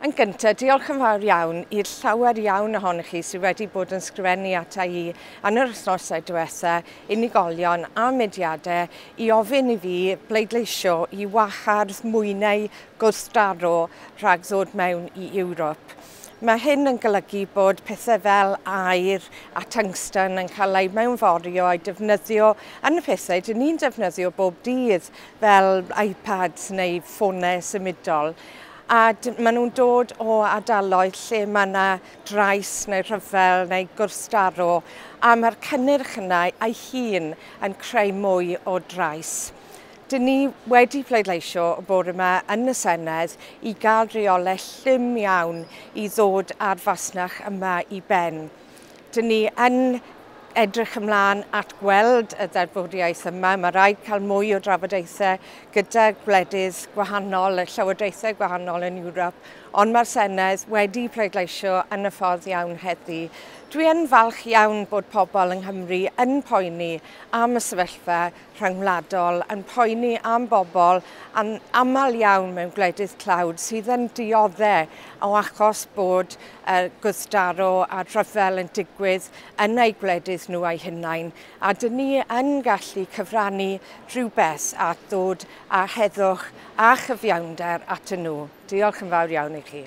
Yn gyntaf, diolch yn fawr iawn i'r llawer iawn ohonoch chi sydd wedi bod yn sgrifennu ata i yn yr wythnosau diwetha, unigolion a mudiadau, i ofyn i fi bleidleisio i wahardd mwynau gwrthdaro rhag ddod mewn i Ewrop. Mae hyn yn golygu bod pethau fel aur a tungsten yn cael eu mewnforio a'u defnyddio yn y pethau dyn ni'n defnyddio bob dydd fel iPads neu ffonau symudol. A maen nhw'n dod o ardaloedd lle mae yna drais neu rhyfel neu gwrthdaro, a mae'r cynnyrch yna ei hun yn creu mwy o drais. Dyn ni wedi pleidleisio y bore yma yn y Senedd i gael rheolau llym iawn i ddod â'r fasnach yma i ben. Dyn ni yn edrych ymlaen at gweld y ddeddfwriaeth yma. Mae rhaid cael mwy o drafodaethau gyda gwledydd gwahanol, y llywodraethau gwahanol yn Ewrop, ond mae'r Senedd wedi pleidleisio yn y ffordd iawn heddi. Dwi yn falch iawn bod pobl yng Nghymru yn poeni am y sefyllfa rhyngwladol, yn poeni am bobl yn aml iawn mewn gwledydd tlawd sydd yn dioddef o achos bod gwrthdaro a rhyfel yn digwydd yn eu gwledydd nhw eu hunain, a dyn ni yn gallu cyfrannu rhywbeth at ddod â heddwch a chyfiawnder atyn nhw. Diolch yn fawr iawn i chi.